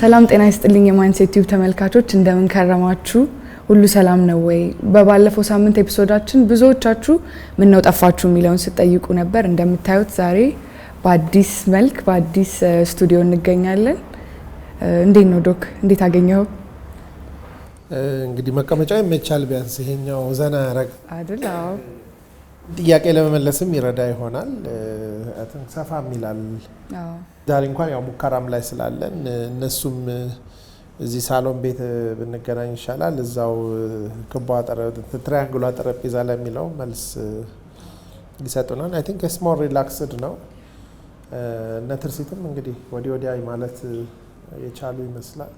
ሰላም ጤና ይስጥልኝ የ Mindset Tube ተመልካቾች፣ እንደምን ከረማችሁ? ሁሉ ሰላም ነው ወይ? በባለፈው ሳምንት episode ኣችን ብዙዎቻችሁ ምን ነው ጠፋችሁ የሚለውን ስትጠይቁ ነበር። እንደምታዩት ዛሬ በአዲስ መልክ በአዲስ ስቱዲዮ እንገኛለን። እንዴት ነው ዶክ? እንዴት አገኘኸው? እንግዲህ መቀመጫው ይመቻል። ቢያንስ ይሄኛው ዘና ያረግ አይደል? አዎ። ጥያቄ ለመመለስም ይረዳ ይሆናል። ሰፋም ይላል። ዛሬ እንኳን ያው ሙከራም ላይ ስላለን እነሱም እዚህ ሳሎን ቤት ብንገናኝ ይሻላል፣ እዛው ክቧ triangle ኧ ጠረጴዛ ላይ የሚለው መልስ ሊሰጡናል። I think it's more relaxed ነው። እነ ትርሲትም እንግዲህ ወዲህ ወዲያ ማለት የቻሉ ይመስላል።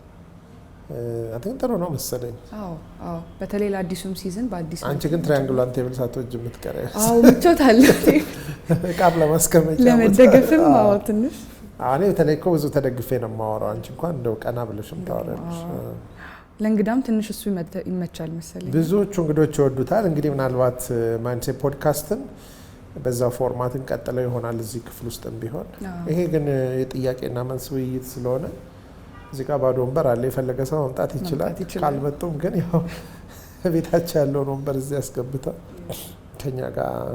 I think ጥሩ ነው መሰለኝ። አዎ፣ በተለይ ለአዲሱም season በአዲስ አንቺ ግን triangle ኧን table ሳትወጂ የምትቀር አዎ፣ ምቾት አለ። እቃም ለማስቀመጫ ለመደገፍም። አዎ፣ ትንሽ። እኔ በተለይ እኮ ብዙ ተደግፌ ነው የማወራው። አንቺ እንኳን እንደው ቀና ብለሽም ታወሪያለሽ። ለእንግዳም ትንሽ እሱ ይመቻል መሰለኝ። ብዙዎቹ እንግዶች ይወዱታል። እንግዲህ ምናልባት Mindset Podcast ን በዛው format እንቀጥለው ይሆናል እዚህ ክፍል ውስጥም ቢሆን። ይሄ ግን የጥያቄና መልስ ውይይት ስለሆነ እዚህ ጋር ባዶ ወንበር አለ፣ የፈለገ ሰው መምጣት ይችላል። ካልመጡም ግን ያው ቤታቸው ያለውን ወንበር እዚህ ያስገብተው ከኛ ጋር።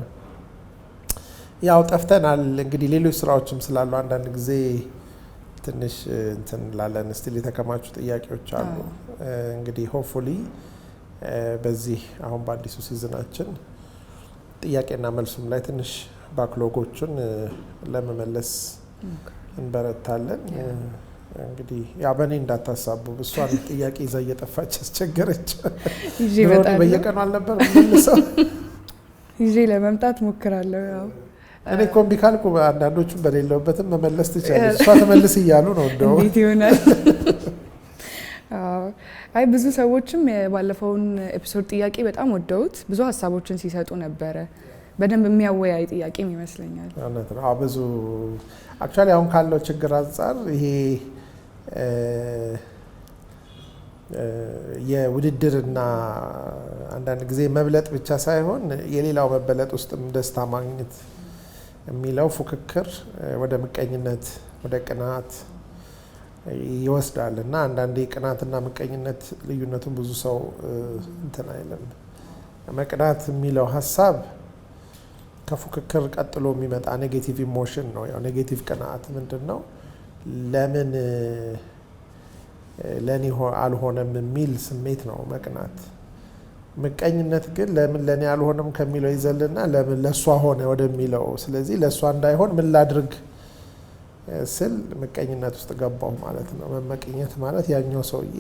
ያው ጠፍተናል። እንግዲህ ሌሎች ስራዎችም ስላሉ አንዳንድ ጊዜ ትንሽ እንትን እንላለን። Still የተከማቹ ጥያቄዎች አሉ። እንግዲህ hopefully በዚህ አሁን በአዲሱ season ኣችን ጥያቄና መልሱም ላይ ትንሽ backlog ኦቹን ለመመለስ እንበረታለን። እንግዲህ ያ በእኔ እንዳታሳቡ፣ እሷን ጥያቄ ይዛ እየጠፋች ያስቸገረች። በየቀኑ አልነበር መልሰው ይዤ ለመምጣት ሞክራለሁ። ያው እኔ እኮ እምቢ ካልኩ አንዳንዶቹም በሌለውበትም መመለስ ትችላለች። እሷ ትመልስ እያሉ ነው እንደው። እንዴት ይሆናል? አይ፣ ብዙ ሰዎችም የባለፈውን episode ጥያቄ በጣም ወደውት ብዙ ሀሳቦችን ሲሰጡ ነበረ። በደንብ የሚያወያይ ጥያቄም ይመስለኛል። እውነት ነው። ብዙ actually አሁን ካለው ችግር አንጻር ይሄ የውድድርና አንዳንድ ጊዜ መብለጥ ብቻ ሳይሆን የሌላው መበለጥ ውስጥም ደስታ ማግኘት የሚለው ፉክክር ወደ ምቀኝነት፣ ወደ ቅናት ይወስዳል እና አንዳንዴ ቅናትና ምቀኝነት ልዩነቱን ብዙ ሰው እንትን አይልም። መቅናት የሚለው ሀሳብ ከፉክክር ቀጥሎ የሚመጣ negative emotion ነው። ያው negative ቅናት ምንድን ነው? ለምን ለእኔ አልሆነም የሚል ስሜት ነው መቅናት። ምቀኝነት ግን ለምን ለእኔ አልሆነም ከሚለው ይዘልና ለምን ለእሷ ሆነ ወደሚለው፣ ስለዚህ ለእሷ እንዳይሆን ምን ላድርግ ስል ምቀኝነት ውስጥ ገባሁ ማለት ነው። መመቅኘት ማለት ያኛው ሰውዬ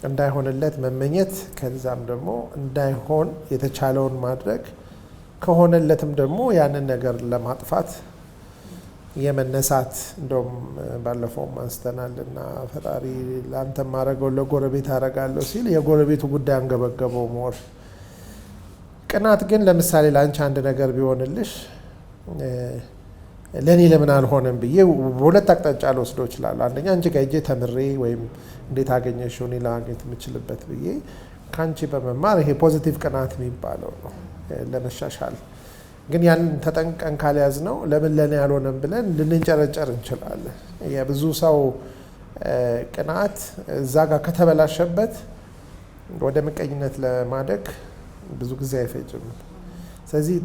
እንዳይሆንለት መመኘት፣ ከዛም ደግሞ እንዳይሆን የተቻለውን ማድረግ፣ ከሆነለትም ደግሞ ያንን ነገር ለማጥፋት የመነሳት። እንደውም ባለፈውም አንስተናል እና ፈጣሪ ለአንተ ማድረገው ለጎረቤት አደርጋለሁ ሲል የጎረቤቱ ጉዳይ አንገበገበው more። ቅናት ግን ለምሳሌ ለአንቺ አንድ ነገር ቢሆንልሽ ለእኔ ለምን አልሆነም ብዬ በሁለት አቅጣጫ ልወስደው እችላለሁ። አንደኛ አንቺ ጋር ሄጄ ተምሬ ወይም እንዴት አገኘሽው፣ እኔ ለማግኘት የምችልበት ብዬ ከአንቺ በመማር፣ ይሄ positive ቅናት የሚባለው ነው ለመሻሻል። ግን ያንን ተጠንቀን ካልያዝነው ለምን ለእኔ አልሆነም ብለን ልንንጨረጨር እንችላለን። የብዙ ሰው ቅናት እዛ ጋር ከተበላሸበት ወደ ምቀኝነት ለማደግ ብዙ ጊዜ አይፈጅም። ስለዚህ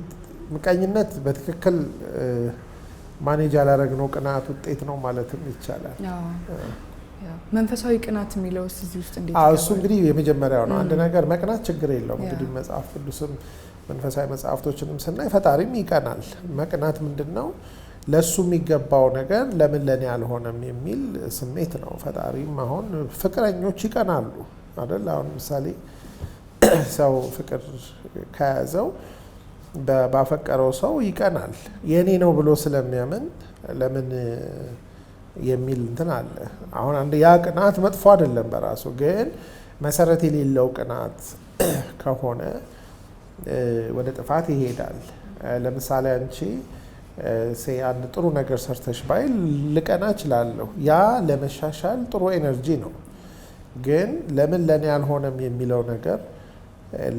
ምቀኝነት በትክክል manage ያላረግነው ቅናት ውጤት ነው ማለትም ይቻላል። መንፈሳዊ ቅናት የሚለውስ እዚህ ውስጥ እንዴት? እሱ እንግዲህ የመጀመሪያው ነው። አንድ ነገር መቅናት ችግር የለውም። እንግዲህ መጽሐፍ ቅዱስም መንፈሳዊ መጽሐፍቶችንም ስናይ ፈጣሪም ይቀናል። መቅናት ምንድን ነው? ለእሱ የሚገባው ነገር ለምን ለእኔ አልሆነም የሚል ስሜት ነው። ፈጣሪም አሁን ፍቅረኞች ይቀናሉ አይደል? አሁን ምሳሌ ሰው ፍቅር ከያዘው ባፈቀረው ሰው ይቀናል። የኔ ነው ብሎ ስለሚያምን ለምን የሚል እንትን አለ። አሁን አንድ ያ ቅናት መጥፎ አይደለም በራሱ፣ ግን መሰረት የሌለው ቅናት ከሆነ ወደ ጥፋት ይሄዳል። ለምሳሌ አንቺ say አንድ ጥሩ ነገር ሰርተሽ ባይ ልቀና እችላለሁ። ያ ለመሻሻል ጥሩ energy ነው። ግን ለምን ለእኔ አልሆነም የሚለው ነገር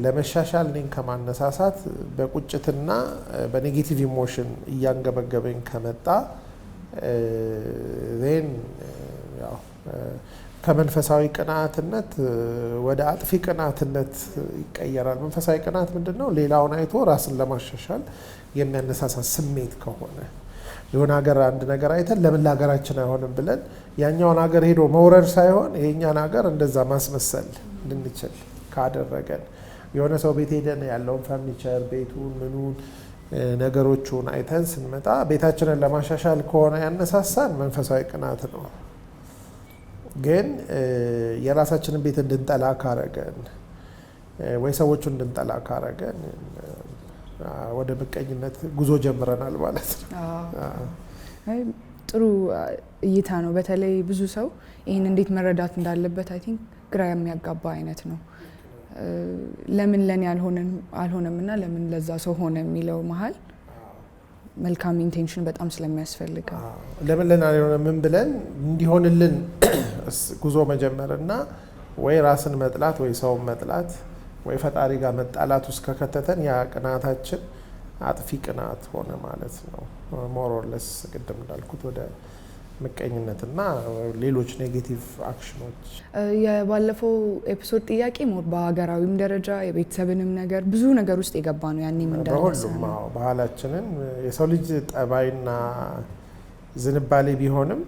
ለመሻሻል እኔን ከማነሳሳት በቁጭትና በ negative emotion እያንገበገበኝ ከመጣ then ያው ከመንፈሳዊ ቅንዓትነት ወደ አጥፊ ቅንዓትነት ይቀየራል። መንፈሳዊ ቅንዓት ምንድን ነው? ሌላውን አይቶ ራስን ለማሻሻል የሚያነሳሳ ስሜት ከሆነ፣ የሆነ ሀገር አንድ ነገር አይተን ለምን ለሀገራችን አይሆንም ብለን ያኛውን ሀገር ሄዶ መውረር ሳይሆን የእኛን ሀገር እንደዛ ማስመሰል እንድንችል ካደረገን፣ የሆነ ሰው ቤት ሄደን ያለውን ፈርኒቸር፣ ቤቱን፣ ምኑን፣ ነገሮቹን አይተን ስንመጣ ቤታችንን ለማሻሻል ከሆነ ያነሳሳን መንፈሳዊ ቅናት ነው። ግን የራሳችንን ቤት እንድንጠላ ካረገን ወይ ሰዎቹን እንድንጠላ ካረገን ወደ ምቀኝነት ጉዞ ጀምረናል ማለት ነው። አይ፣ ጥሩ እይታ ነው። በተለይ ብዙ ሰው ይህን እንዴት መረዳት እንዳለበት I think ግራ የሚያጋባ አይነት ነው። ለምን ለኔ አልሆነም እና ለምን ለዛ ሰው ሆነ የሚለው መሀል መልካም intention በጣም ስለሚያስፈልገው። ለምን ለኔ አልሆነ ምን ብለን እንዲሆንልን ጉዞ መጀመርና ወይ ራስን መጥላት ወይ ሰውን መጥላት ወይ ፈጣሪ ጋር መጣላት ውስጥ ከከተተን ያ ቅናታችን አጥፊ ቅናት ሆነ ማለት ነው። More or less ቅድም እንዳልኩት ወደ ምቀኝነትና ሌሎች negative action ኖች። የባለፈው episode ጥያቄ more በሀገራዊም ደረጃ የቤተሰብንም ነገር ብዙ ነገር ውስጥ የገባ ነው። ያኔም እንዳነሳ በሁሉም ነው። አዎ፣ ባህላችንን የሰው ልጅ ጠባይና ዝንባሌ ቢሆንም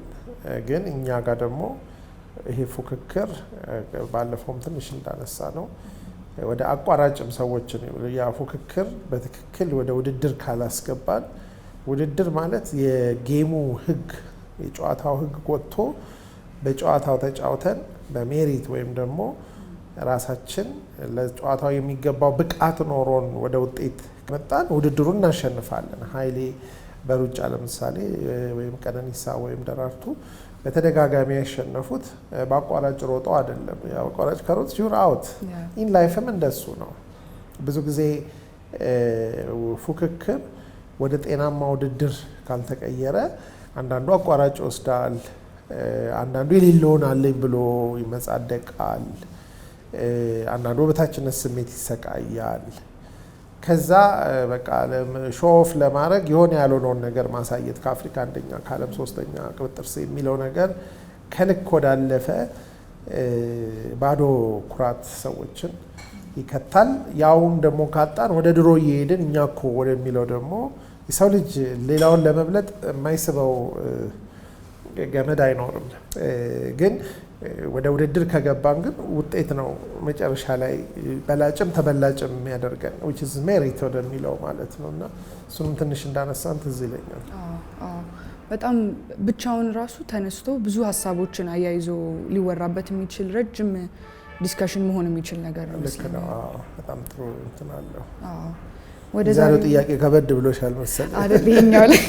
ግን እኛ ጋር ደግሞ ይሄ ፉክክር ባለፈውም ትንሽ እንዳነሳ ነው ወደ አቋራጭም ሰዎችን ያ ፉክክር በትክክል ወደ ውድድር ካላስገባን፣ ውድድር ማለት የ game ኡ ሕግ፣ የጨዋታው ሕግ ወጥቶ በጨዋታው ተጫውተን በ merit ወይም ደግሞ ራሳችን ለጨዋታው የሚገባው ብቃት ኖሮን ወደ ውጤት ከመጣን ውድድሩን እናሸንፋለን። ኃይሌ በሩጫ ለምሳሌ ወይም ቀነኒሳ ወይም ደራርቱ በተደጋጋሚ ያሸነፉት በአቋራጭ ሮጠው አይደለም። ያው አቋራጭ ከሮጥ you're out። In life ም እንደሱ ነው። ብዙ ጊዜ ፉክክር ወደ ጤናማ ውድድር ካልተቀየረ አንዳንዱ አቋራጭ ይወስዳል፣ አንዳንዱ የሌለውን አለኝ ብሎ ይመጻደቃል፣ አንዳንዱ በታችነት ስሜት ይሰቃያል። ከዛ በቃ show off ለማድረግ የሆነ ያልሆነውን ነገር ማሳየት፣ ከአፍሪካ አንደኛ፣ ከዓለም ሶስተኛ፣ ቅብጥርስ የሚለው ነገር ከልክ ወዳለፈ ባዶ ኩራት ሰዎችን ይከታል። ያውን ደግሞ ካጣን ወደ ድሮ እየሄድን እኛ እኮ ወደሚለው ደግሞ የሰው ልጅ ሌላውን ለመብለጥ የማይስበው ገመድ አይኖርም። ግን ወደ ውድድር ከገባን ግን ውጤት ነው መጨረሻ ላይ በላጭም ተበላጭም የሚያደርገን፣ which is merit ወደሚለው ማለት ነው። እና እሱንም ትንሽ እንዳነሳን ትዝ ይለኛል። አዎ፣ በጣም ብቻውን ራሱ ተነስቶ ብዙ ሀሳቦችን አያይዞ ሊወራበት የሚችል ረጅም discussion መሆን የሚችል ነገር ነው። ልክ ነው። አዎ፣ በጣም ጥሩ እንትን አለው። አዎ። ወደ የዛሬው ጥያቄ ከበድ ብሎሻል መሰለኝ። አይደል? ይሄኛው ላይ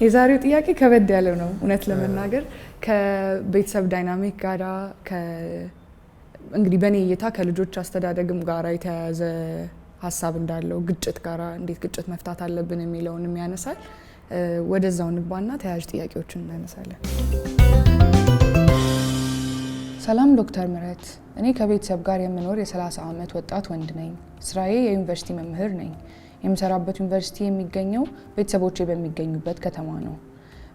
የዛሬው ጥያቄ ከበድ ያለው ነው። እውነት ለመናገር ከቤተሰብ dynamic ጋራ፣ እንግዲህ በእኔ እይታ ከልጆች አስተዳደግም ጋራ የተያያዘ ሀሳብ እንዳለው፣ ግጭት ጋራ እንዴት ግጭት መፍታት አለብን የሚለውንም ያነሳል። ወደዛው ንግባና ተያያዥ ጥያቄዎችን እናነሳለን። ሰላም ዶክተር ምህረት፣ እኔ ከቤተሰብ ጋር የምኖር የ30 ዓመት ወጣት ወንድ ነኝ። ስራዬ የዩኒቨርሲቲ መምህር ነኝ። የምሰራበት ዩኒቨርሲቲ የሚገኘው ቤተሰቦቼ በሚገኙበት ከተማ ነው።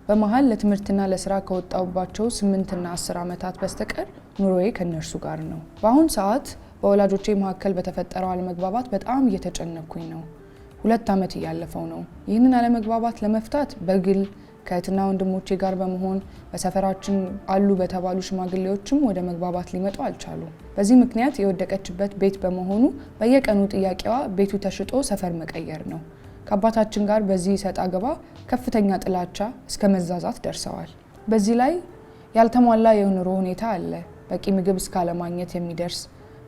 በመሀል ለትምህርትና ለስራ ከወጣሁባቸው 8ና 10 ዓመታት በስተቀር ኑሮዬ ከእነርሱ ጋር ነው። በአሁን ሰዓት በወላጆቼ መካከል በተፈጠረው አለመግባባት በጣም እየተጨነኩኝ ነው። 2 ዓመት እያለፈው ነው። ይህንን አለመግባባት ለመፍታት በግል ከእህትና ወንድሞቼ ጋር በመሆን፣ በሰፈራችን አሉ በተባሉ ሽማግሌዎችም ወደ መግባባት ሊመጡ አልቻሉም። በዚህ ምክንያት የወደቀችበት ቤት በመሆኑ በየቀኑ ጥያቄዋ ቤቱ ተሽጦ ሰፈር መቀየር ነው። ከአባታችን ጋር በዚህ ሰጣ ገባ ከፍተኛ ጥላቻ እስከ መዛዛት ደርሰዋል። በዚህ ላይ ያልተሟላ የኑሮ ሁኔታ አለ፣ በቂ ምግብ እስካለማግኘት የሚደርስ።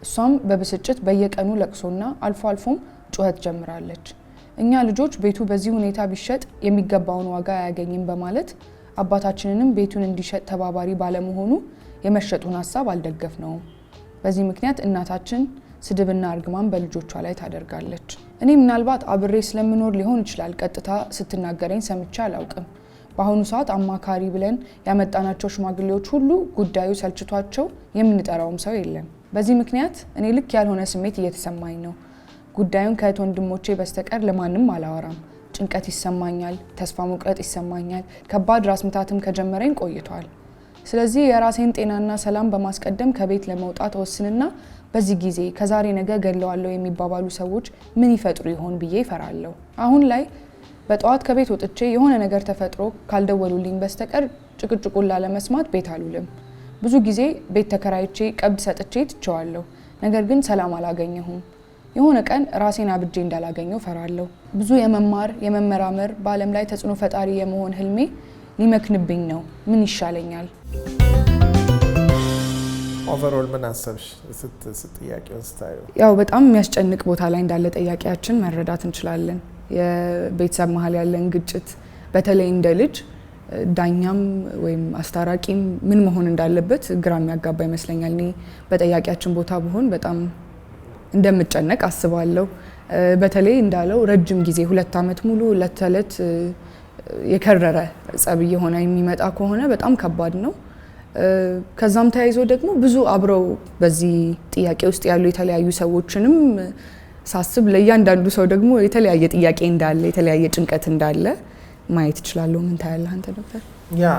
እሷም በብስጭት በየቀኑ ለቅሶና አልፎ አልፎም ጩኸት ጀምራለች። እኛ ልጆች ቤቱ በዚህ ሁኔታ ቢሸጥ የሚገባውን ዋጋ አያገኝም በማለት አባታችንንም ቤቱን እንዲሸጥ ተባባሪ ባለመሆኑ የመሸጡን ሀሳብ አልደገፍነውም። በዚህ ምክንያት እናታችን ስድብና እርግማን በልጆቿ ላይ ታደርጋለች። እኔ ምናልባት አብሬ ስለምኖር ሊሆን ይችላል ቀጥታ ስትናገረኝ ሰምቼ አላውቅም። በአሁኑ ሰዓት አማካሪ ብለን ያመጣናቸው ሽማግሌዎች ሁሉ ጉዳዩ ሰልችቷቸው የምንጠራውም ሰው የለም። በዚህ ምክንያት እኔ ልክ ያልሆነ ስሜት እየተሰማኝ ነው። ጉዳዩን ከእህት ወንድሞቼ በስተቀር ለማንም አላወራም። ጭንቀት ይሰማኛል፣ ተስፋ መቁረጥ ይሰማኛል። ከባድ ራስ ምታትም ከጀመረኝ ቆይቷል። ስለዚህ የራሴን ጤናና ሰላም በማስቀደም ከቤት ለመውጣት ወስንና በዚህ ጊዜ ከዛሬ ነገ ገለዋለሁ የሚባባሉ ሰዎች ምን ይፈጥሩ ይሆን ብዬ ይፈራለሁ። አሁን ላይ በጠዋት ከቤት ወጥቼ የሆነ ነገር ተፈጥሮ ካልደወሉልኝ በስተቀር ጭቅጭቁን ላለመስማት ቤት አልውልም። ብዙ ጊዜ ቤት ተከራይቼ ቀብድ ሰጥቼ ትቼዋለሁ። ነገር ግን ሰላም አላገኘሁም። የሆነ ቀን ራሴን አብጄ እንዳላገኘው ፈራለሁ። ብዙ የመማር፣ የመመራመር፣ በዓለም ላይ ተጽዕኖ ፈጣሪ የመሆን ህልሜ ሊመክንብኝ ነው። ምን ይሻለኛል? Overall ምን አሰብሽ ጥያቄውን ስታዩ? ያው በጣም የሚያስጨንቅ ቦታ ላይ እንዳለ ጠያቂያችን መረዳት እንችላለን። የቤተሰብ መሀል ያለን ግጭት በተለይ እንደ ልጅ ዳኛም ወይም አስታራቂም ምን መሆን እንዳለበት ግራ የሚያጋባ ይመስለኛል። እኔ በጠያቂያችን ቦታ ብሆን በጣም እንደምጨነቅ አስባለሁ። በተለይ እንዳለው ረጅም ጊዜ 2 ዓመት ሙሉ እለት ተዕለት የከረረ ጸብ እየሆነ የሚመጣ ከሆነ በጣም ከባድ ነው። ከዛም ተያይዞ ደግሞ ብዙ አብረው በዚህ ጥያቄ ውስጥ ያሉ የተለያዩ ሰዎችንም ሳስብ ለእያንዳንዱ ሰው ደግሞ የተለያየ ጥያቄ እንዳለ፣ የተለያየ ጭንቀት እንዳለ ማየት እችላለሁ። ምን ታያለህ አንተ ዶክተር? Yeah፣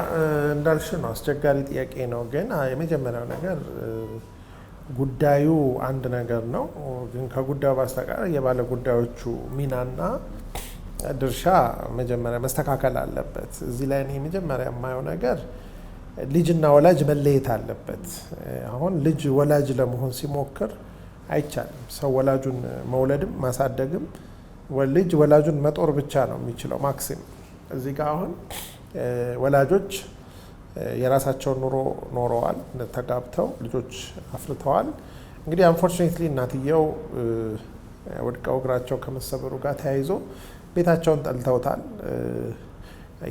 እንዳልሽ ነው፣ አስቸጋሪ ጥያቄ ነው። ግን የመጀመሪያው ነገር ጉዳዩ አንድ ነገር ነው። ግን ከጉዳዩ በስተቀር የባለ ጉዳዮቹ ሚናና ድርሻ መጀመሪያ መስተካከል አለበት። እዚህ ላይ እኔ መጀመሪያ የማየው ነገር ልጅና ወላጅ መለየት አለበት። አሁን ልጅ ወላጅ ለመሆን ሲሞክር አይቻልም። ሰው ወላጁን መውለድም ማሳደግም፣ ልጅ ወላጁን መጦር ብቻ ነው የሚችለው maximum። እዚህ ጋር አሁን ወላጆች የራሳቸውን ኑሮ ኖረዋል፣ ተጋብተው ልጆች አፍርተዋል። እንግዲህ unfortunately እናትየው ወድቀው እግራቸው ከመሰበሩ ጋር ተያይዞ ቤታቸውን ጠልተውታል።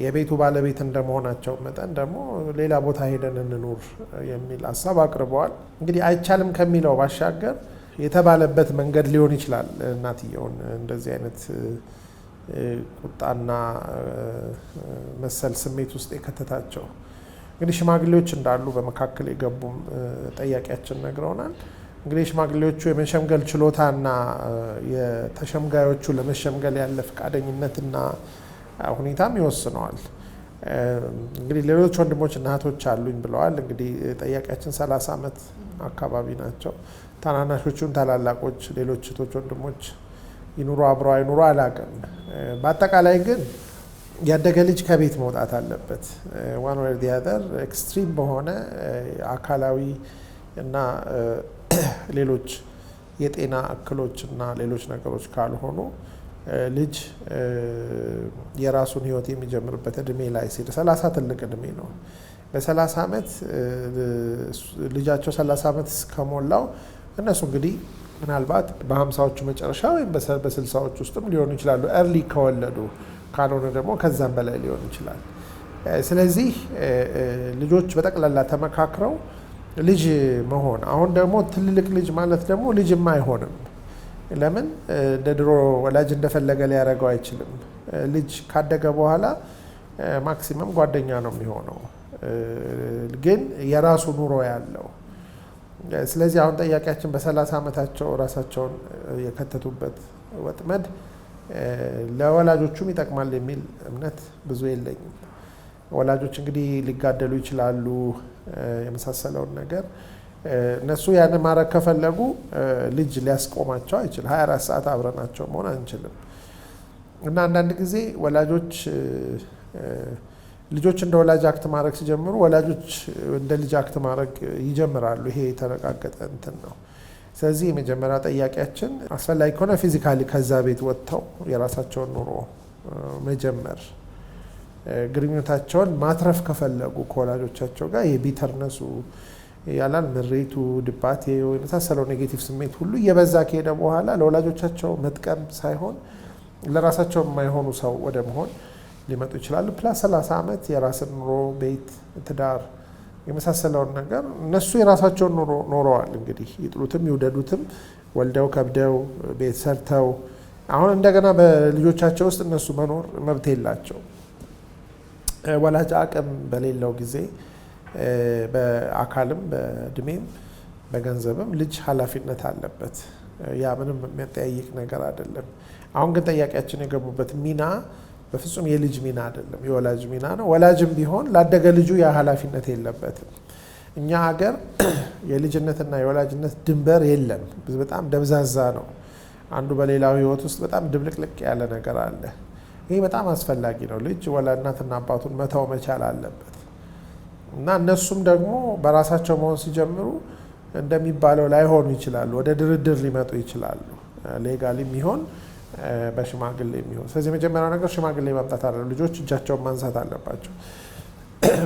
የቤቱ ባለቤት እንደመሆናቸው መጠን ደግሞ ሌላ ቦታ ሄደን እንኑር የሚል ሀሳብ አቅርበዋል። እንግዲህ አይቻልም ከሚለው ባሻገር የተባለበት መንገድ ሊሆን ይችላል እናትየውን እንደዚህ አይነት ቁጣና መሰል ስሜት ውስጥ የከተታቸው። እንግዲህ ሽማግሌዎች እንዳሉ በመካከል የገቡም ጠያቂያችን ነግረውናል። እንግዲህ ሽማግሌዎቹ የመሸምገል ችሎታና የተሸምጋዮቹ ለመሸምገል ያለ ፈቃደኝነትና ሁኔታም ይወስነዋል። እንግዲህ ሌሎች ወንድሞች እና እህቶች አሉኝ ብለዋል። እንግዲህ ጠያቂያችን 30 ዓመት አካባቢ ናቸው። ታናናሾቹን ታላላቆች፣ ሌሎች እህቶች ወንድሞች ይኑሩ አብረው አይኑሩ አላውቅም። በአጠቃላይ ግን ያደገ ልጅ ከቤት መውጣት አለበት። One way or the other extreme በሆነ አካላዊ እና ሌሎች የጤና እክሎች እና ሌሎች ነገሮች ካልሆኑ ልጅ የራሱን ሕይወት የሚጀምርበት እድሜ ላይ ሲል 30 ትልቅ እድሜ ነው። በ30 ዓመት ልጃቸው 30 ዓመት እስከሞላው እነሱ እንግዲህ ምናልባት በ50ዎቹ መጨረሻ ወይም በ60ዎቹ ውስጥም ሊሆኑ ይችላሉ early ከወለዱ፣ ካልሆነ ደግሞ ከዛም በላይ ሊሆን ይችላል። ስለዚህ ልጆች በጠቅላላ ተመካክረው ልጅ መሆን፣ አሁን ደግሞ ትልልቅ ልጅ ማለት ደግሞ ልጅም አይሆንም። ለምን? እንደ ድሮ ወላጅ እንደፈለገ ሊያደርገው አይችልም። ልጅ ካደገ በኋላ maximum ጓደኛ ነው የሚሆነው፣ ግን የራሱ ኑሮ ያለው። ስለዚህ አሁን ጠያቂያችን በ30 ዓመታቸው ራሳቸውን የከተቱበት ወጥመድ ለወላጆቹም ይጠቅማል የሚል እምነት ብዙ የለኝም። ወላጆች እንግዲህ ሊጋደሉ ይችላሉ የመሳሰለውን ነገር፣ እነሱ ያንን ማድረግ ከፈለጉ ልጅ ሊያስቆማቸው አይችልም። 24 ሰዓት አብረናቸው መሆን አንችልም። እና አንዳንድ ጊዜ ወላጆች ልጆች እንደ ወላጅ act ማድረግ ሲጀምሩ ወላጆች እንደ ልጅ act ማድረግ ይጀምራሉ። ይሄ የተረጋገጠ እንትን ነው። ስለዚህ የመጀመሪያ ጠያቂያችን አስፈላጊ ከሆነ physically ከዛ ቤት ወጥተው የራሳቸውን ኑሮ መጀመር፣ ግንኙነታቸውን ማትረፍ ከፈለጉ ከወላጆቻቸው ጋር፣ የ bitterness ኡ ያላል ምሬቱ፣ ድባቴው የመሳሰለው negative ስሜት ሁሉ እየበዛ ከሄደ በኋላ ለወላጆቻቸው መጥቀም ሳይሆን ለራሳቸው የማይሆኑ ሰው ወደ መሆን ሊመጡ ይችላሉ። Plus 30 ዓመት የራስን ኑሮ፣ ቤት፣ ትዳር የመሳሰለውን ነገር እነሱ የራሳቸውን ኑሮ ኖረዋል። እንግዲህ ይጥሉትም ይውደዱትም ወልደው ከብደው ቤት ሰርተው አሁን እንደገና በልጆቻቸው ውስጥ እነሱ መኖር መብት የላቸው። ወላጅ አቅም በሌለው ጊዜ በአካልም በእድሜም በገንዘብም ልጅ ኃላፊነት አለበት። ያ ምንም የሚያጠያይቅ ነገር አይደለም። አሁን ግን ጠያቂያችን የገቡበት ሚና በፍጹም በፍጹም የልጅ ሚና አይደለም፣ የወላጅ ሚና ነው። ወላጅም ቢሆን ላደገ ልጁ ያ ኃላፊነት የለበትም። እኛ ሀገር የልጅነትና የወላጅነት ድንበር የለም፣ በጣም ደብዛዛ ነው። አንዱ በሌላው ህይወት ውስጥ በጣም ድብልቅልቅ ያለ ነገር አለ። ይህ በጣም አስፈላጊ ነው። ልጅ ወላ እናትና አባቱን መተው መቻል አለበት እና እነሱም ደግሞ በራሳቸው መሆን ሲጀምሩ እንደሚባለው ላይሆኑ ይችላሉ። ወደ ድርድር ሊመጡ ይችላሉ። Legally የሚሆን በሽማግሌ የሚሆን። ስለዚህ የመጀመሪያው ነገር ሽማግሌ ማምጣት አለ። ልጆች እጃቸውን ማንሳት አለባቸው።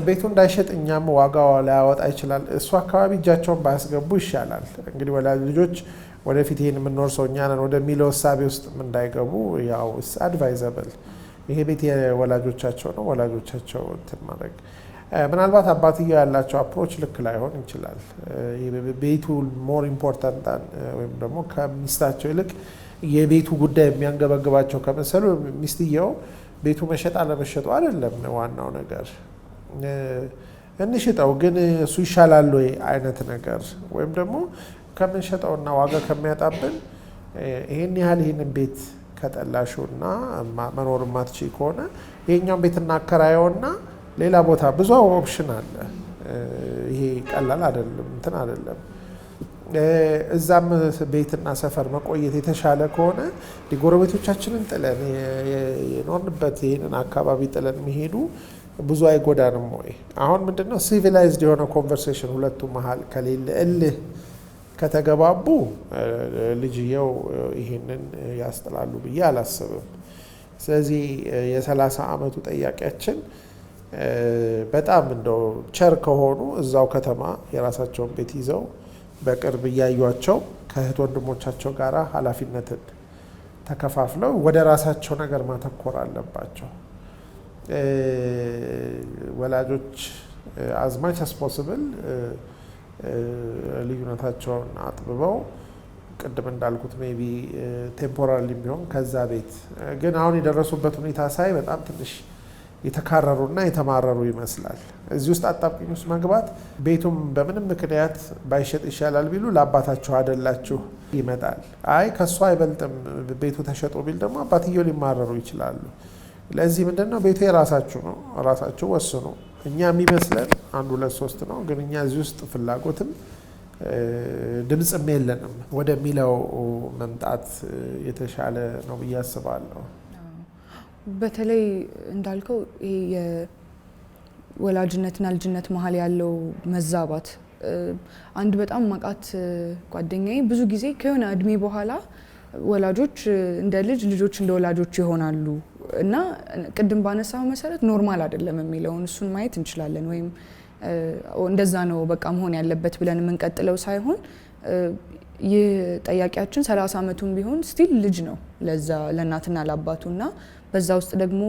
ቤቱ እንዳይሸጥ እኛም ዋጋው ላያወጣ ይችላል። እሱ አካባቢ እጃቸውን ባያስገቡ ይሻላል። እንግዲህ ወላጅ ልጆች ወደፊት ይህን የምንወርሰው እኛ ነን ወደሚለው እሳቤ ውስጥ እንዳይገቡ ያው advisable ይሄ ቤት የወላጆቻቸው ነው። ወላጆቻቸው እንትን ማድረግ ምናልባት አባትየው ያላቸው approach ልክ ላይሆን ይችላል። ቤቱ more important ወይም ደግሞ ከሚስታቸው ይልቅ የቤቱ ጉዳይ የሚያንገበግባቸው ከመሰሉ ሚስትየው ቤቱ መሸጥ አለመሸጡ አይደለም ዋናው ነገር፣ እንሽጠው ግን እሱ ይሻላል ወይ አይነት ነገር ወይም ደግሞ ከምንሸጠውና ዋጋ ከሚያጣብን ይሄን ያህል ይህንን ቤት ከጠላሽውና መኖር ማትችይ ከሆነ ይሄኛውን ቤት እናከራየውና ሌላ ቦታ ብዙ option አለ። ይሄ ቀላል አይደለም፣ እንትን አይደለም። እዛም ቤትና ሰፈር መቆየት የተሻለ ከሆነ ጎረቤቶቻችንን ጥለን የኖርንበት ይህንን አካባቢ ጥለን መሄዱ ብዙ አይጎዳንም ወይ? አሁን ምንድነው civilized የሆነ conversation ሁለቱ መሀል ከሌለ እልህ ከተገባቡ ልጅየው ይሄንን ያስጥላሉ ብዬ አላስብም። ስለዚህ የ30 ዓመቱ ጠያቂያችን በጣም እንደው ቸር ከሆኑ እዛው ከተማ የራሳቸውን ቤት ይዘው በቅርብ እያዩቸው ከእህት ወንድሞቻቸው ጋር ኃላፊነትን ተከፋፍለው ወደ ራሳቸው ነገር ማተኮር አለባቸው። ወላጆች as much as possible ልዩነታቸውን አጥብበው ቅድም እንዳልኩት maybe temporary ቢሆን ከዛ ቤት ግን አሁን የደረሱበት ሁኔታ ሳይ በጣም ትንሽ የተካረሩና የተማረሩ ይመስላል። እዚህ ውስጥ አጣብቂኝ ውስጥ መግባት ቤቱም በምንም ምክንያት ባይሸጥ ይሻላል ቢሉ ለአባታችሁ አደላችሁ ይመጣል። አይ ከእሱ አይበልጥም ቤቱ ተሸጦ ቢል ደግሞ አባትየው ሊማረሩ ይችላሉ። ለዚህ ምንድን ነው ቤቱ የራሳችሁ ነው፣ ራሳችሁ ወስኑ። እኛ የሚመስለን አንድ ሁለት ሶስት ነው፣ ግን እኛ እዚህ ውስጥ ፍላጎትም ድምፅም የለንም ወደሚለው መምጣት የተሻለ ነው ብዬ አስባለሁ። በተለይ እንዳልከው ይሄ የወላጅነትና ልጅነት መሀል ያለው መዛባት፣ አንድ በጣም ማቃት ጓደኛዬ ብዙ ጊዜ ከሆነ እድሜ በኋላ ወላጆች እንደ ልጅ፣ ልጆች እንደ ወላጆች ይሆናሉ እና ቅድም ባነሳው መሰረት normal አይደለም የሚለውን እሱን ማየት እንችላለን። ወይም እንደዛ ነው በቃ መሆን ያለበት ብለን የምንቀጥለው ሳይሆን ይህ ጠያቂያችን 30 ዓመቱን ቢሆን still ልጅ ነው ለዛ ለእናትና ለአባቱ እና በዛ ውስጥ ደግሞ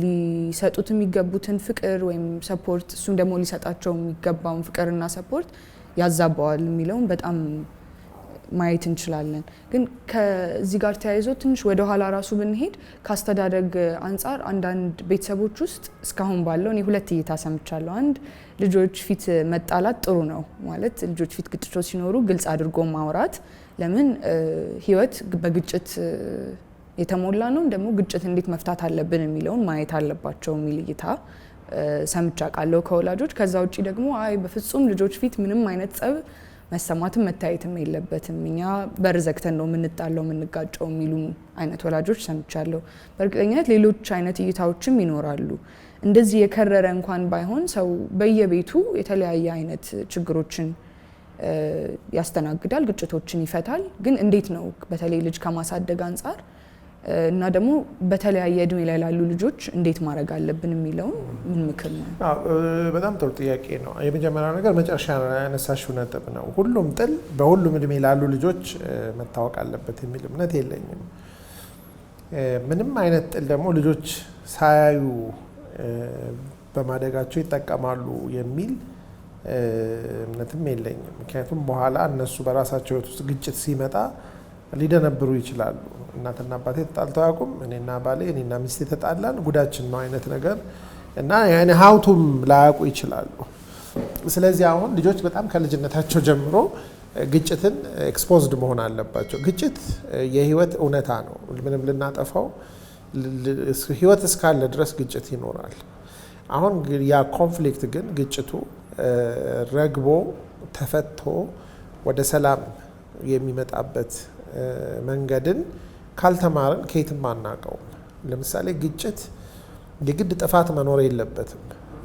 ሊሰጡት የሚገቡትን ፍቅር ወይም support እሱም ደግሞ ሊሰጣቸው የሚገባውን ፍቅርና support ያዛባዋል የሚለውን በጣም ማየት እንችላለን። ግን ከዚህ ጋር ተያይዞ ትንሽ ወደ ኋላ ራሱ ብንሄድ ከአስተዳደግ አንጻር አንዳንድ ቤተሰቦች ውስጥ እስካሁን ባለው እኔ ሁለት እይታ ሰምቻለሁ። አንድ ልጆች ፊት መጣላት ጥሩ ነው ማለት ልጆች ፊት ግጭቶች ሲኖሩ ግልጽ አድርጎ ማውራት፣ ለምን ህይወት በግጭት የተሞላ ነው፣ ደግሞ ግጭት እንዴት መፍታት አለብን የሚለውን ማየት አለባቸው የሚል እይታ ሰምቼ አውቃለሁ ከወላጆች። ከዛ ውጭ ደግሞ አይ በፍጹም ልጆች ፊት ምንም አይነት ጸብ መሰማትም መታየትም የለበትም፣ እኛ በር ዘግተን ነው የምንጣለው የምንጋጨው የሚሉ አይነት ወላጆች ሰምቻለሁ። በእርግጠኝነት ሌሎች አይነት እይታዎችም ይኖራሉ። እንደዚህ የከረረ እንኳን ባይሆን ሰው በየቤቱ የተለያየ አይነት ችግሮችን ያስተናግዳል፣ ግጭቶችን ይፈታል። ግን እንዴት ነው በተለይ ልጅ ከማሳደግ አንጻር እና ደግሞ በተለያየ እድሜ ላይ ላሉ ልጆች እንዴት ማድረግ አለብን የሚለውን ምን ምክር ነው? በጣም ጥሩ ጥያቄ ነው። የመጀመሪያው ነገር መጨረሻ ያነሳሽው ነጥብ ነው። ሁሉም ጥል በሁሉም እድሜ ላሉ ልጆች መታወቅ አለበት የሚል እምነት የለኝም። ምንም አይነት ጥል ደግሞ ልጆች ሳያዩ በማደጋቸው ይጠቀማሉ የሚል እምነትም የለኝም። ምክንያቱም በኋላ እነሱ በራሳቸው ሕይወት ውስጥ ግጭት ሲመጣ ሊደነብሩ ይችላሉ። እናትና አባቴ ተጣልተው አያውቁም፣ እኔና ባሌ እኔና ሚስቴ ተጣላን ጉዳችን ነው አይነት ነገር እና ያኔ how to ም ላያውቁ ይችላሉ። ስለዚህ አሁን ልጆች በጣም ከልጅነታቸው ጀምሮ ግጭትን exposed መሆን አለባቸው። ግጭት የህይወት እውነታ ነው። ምንም ልናጠፋው ህይወት እስካለ ድረስ ግጭት ይኖራል። አሁን ያ conflict ግን ግጭቱ ረግቦ ተፈቶ ወደ ሰላም የሚመጣበት መንገድን ካልተማርን ከየትም አናውቀውም። ለምሳሌ ግጭት የግድ ጥፋት መኖር የለበትም።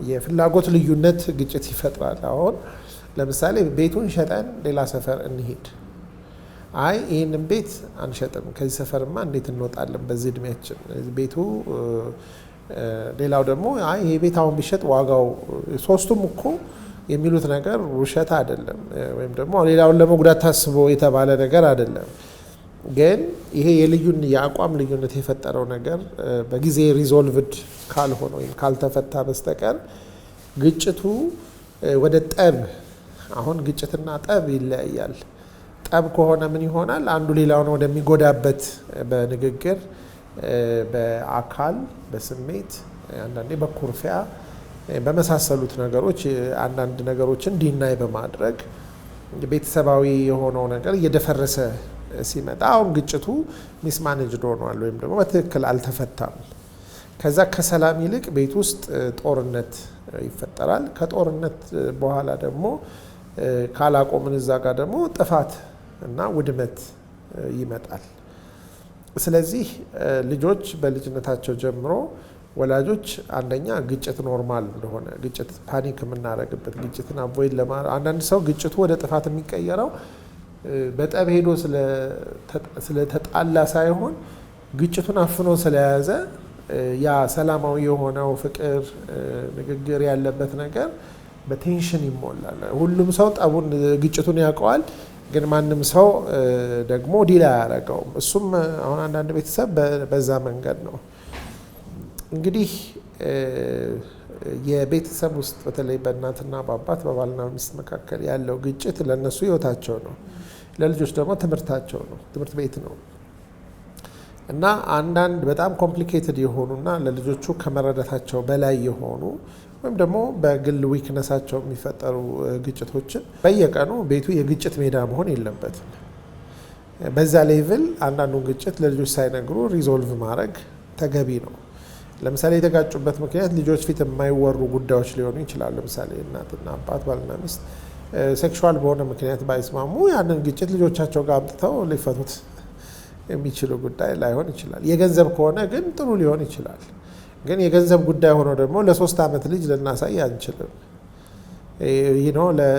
የፍላጎት ልዩነት ግጭት ይፈጥራል። አሁን ለምሳሌ ቤቱን ሸጠን ሌላ ሰፈር እንሂድ። አይ ይህንን ቤት አንሸጥም፣ ከዚህ ሰፈርማ እንዴት እንወጣለን በዚህ እድሜያችን ቤቱ። ሌላው ደግሞ አይ ይሄ ቤት አሁን ቢሸጥ ዋጋው፣ ሶስቱም እኮ የሚሉት ነገር ውሸት አይደለም፣ ወይም ደግሞ ሌላውን ለመጉዳት ታስቦ የተባለ ነገር አይደለም። ግን ይሄ የአቋም ልዩነት የፈጠረው ነገር በጊዜ resolved ካልሆነ ወይም ካልተፈታ በስተቀር ግጭቱ ወደ ጠብ፣ አሁን ግጭትና ጠብ ይለያያል። ጠብ ከሆነ ምን ይሆናል? አንዱ ሌላውን ወደሚጎዳበት በንግግር፣ በአካል፣ በስሜት፣ አንዳንዴ በኩርፊያ በመሳሰሉት ነገሮች አንዳንድ ነገሮችን deny በማድረግ ቤተሰባዊ የሆነው ነገር እየደፈረሰ ሲመጣ አሁን ግጭቱ mismanaged ሆኗል ወይም ደግሞ በትክክል አልተፈታም። ከዛ ከሰላም ይልቅ ቤት ውስጥ ጦርነት ይፈጠራል። ከጦርነት በኋላ ደግሞ ካላቆምን እዛ ጋር ደግሞ ጥፋት እና ውድመት ይመጣል። ስለዚህ ልጆች በልጅነታቸው ጀምሮ ወላጆች አንደኛ ግጭት normal እንደሆነ፣ ግጭት panic የምናደርግበት፣ ግጭትን avoid ለማድረግ፣ አንዳንድ ሰው ግጭቱ ወደ ጥፋት የሚቀየረው በጠብ ሄዶ ስለተጣላ ሳይሆን ግጭቱን አፍኖ ስለያዘ ያ ሰላማዊ የሆነው ፍቅር፣ ንግግር ያለበት ነገር በ tension ይሞላል። ሁሉም ሰው ጠቡን ግጭቱን ያውቀዋል፣ ግን ማንም ሰው ደግሞ deal አያደርገውም። እሱም አሁን አንዳንድ ቤተሰብ በዛ መንገድ ነው። እንግዲህ የቤተሰብ ውስጥ በተለይ በእናትና በአባት፣ በባልና ሚስት መካከል ያለው ግጭት ለእነሱ ህይወታቸው ነው፣ ለልጆች ደግሞ ትምህርታቸው ነው፣ ትምህርት ቤት ነው። እና አንዳንድ በጣም complicated የሆኑና ለልጆቹ ከመረዳታቸው በላይ የሆኑ ወይም ደግሞ በግል weakness ኣቸው የሚፈጠሩ ግጭቶችን በየቀኑ ቤቱ የግጭት ሜዳ መሆን የለበትም። በዛ level አንዳንዱን ግጭት ለልጆች ሳይነግሩ resolve ማድረግ ተገቢ ነው። ለምሳሌ የተጋጩበት ምክንያት ልጆች ፊት የማይወሩ ጉዳዮች ሊሆኑ ይችላሉ። ለምሳሌ እናትና አባት፣ ባልና ሚስት sexual በሆነ ምክንያት ባይስማሙ ያንን ግጭት ልጆቻቸው ጋር አምጥተው ሊፈቱት የሚችሉ ጉዳይ ላይሆን ይችላል። የገንዘብ ከሆነ ግን ጥሩ ሊሆን ይችላል። ግን የገንዘብ ጉዳይ ሆኖ ደግሞ ለ3 ዓመት ልጅ ልናሳይ አንችልም።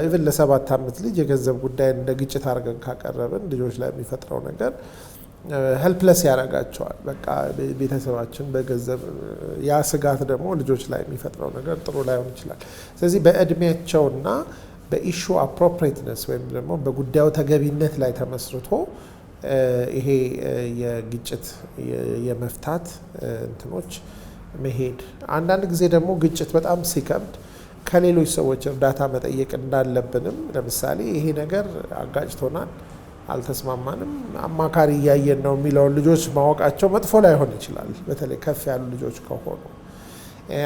Even ለ7 ዓመት ልጅ የገንዘብ ጉዳይ እንደ ግጭት አድርገን ካቀረብን ልጆች ላይ የሚፈጥረው ነገር helpless ያደርጋቸዋል። በቃ ቤተሰባችን በገንዘብ፣ ያ ስጋት ደግሞ ልጆች ላይ የሚፈጥረው ነገር ጥሩ ላይሆን ይችላል። ስለዚህ በእድሜያቸውና በ issue appropriateness ወይም ደግሞ በጉዳዩ ተገቢነት ላይ ተመስርቶ ይሄ የግጭት የመፍታት እንትኖች መሄድ፣ አንዳንድ ጊዜ ደግሞ ግጭት በጣም ሲከብድ ከሌሎች ሰዎች እርዳታ መጠየቅ እንዳለብንም፣ ለምሳሌ ይሄ ነገር አጋጭቶናል፣ አልተስማማንም፣ አማካሪ እያየን ነው የሚለውን ልጆች ማወቃቸው መጥፎ ላይሆን ይችላል። በተለይ ከፍ ያሉ ልጆች ከሆኑ።